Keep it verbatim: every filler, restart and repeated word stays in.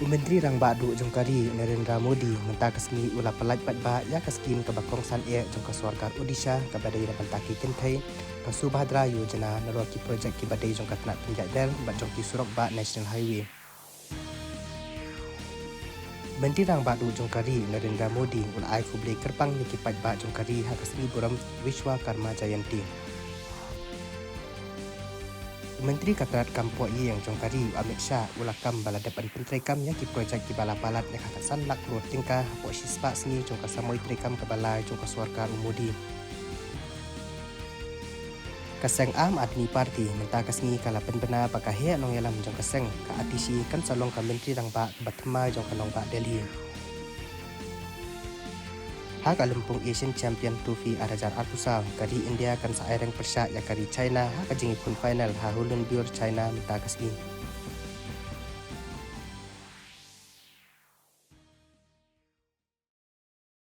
U Myntri Rangbah Duh jong ka ri, Narendra Modi, mynta ka sngi u la pyllait paidbah ïa ka skhim kaba kongsan eh jong ka sorkar Odisha kaba dei na bynta ki kynthei, ka Subhadra Yojana, nalor ki projek kiba dei jong ka tnat pynïaid rel bad jong ki surok bah National Highway. Myntri Rangbah Duh jong ka ri, Narendra Modi, u la ai khublei kyrpang ïa ki paidbah jong ka ri ha ka sngi burom Vishwakarma Jayanti. Myntri ka tnat kam poh ïing jong ka ri, Amit Shah, u la kam ba la dep ban pyntreikam ïa ki projek kiba la palat ïa ka khatsan lak klur tyngka hapoh shispah sngi jong ka samoi treikam kaba lai jong ka sorkar u Modi. Ka seng Aam Aadmi Party mynta ka sngi ka la pynbna ba ka heh nongïalam jong ka seng, ka Atishi, kan sa long ka Myntri Rangbah kaba thymmai jong ka nongbah Delhi. Ha ka lympung Asian Champion Trophy ar hajar arphew saw, ka ri India kan sa aireng pyrshah ïa ka ri China ha ka jingïakhun final ha Hulunbury, China mynta ka sngi.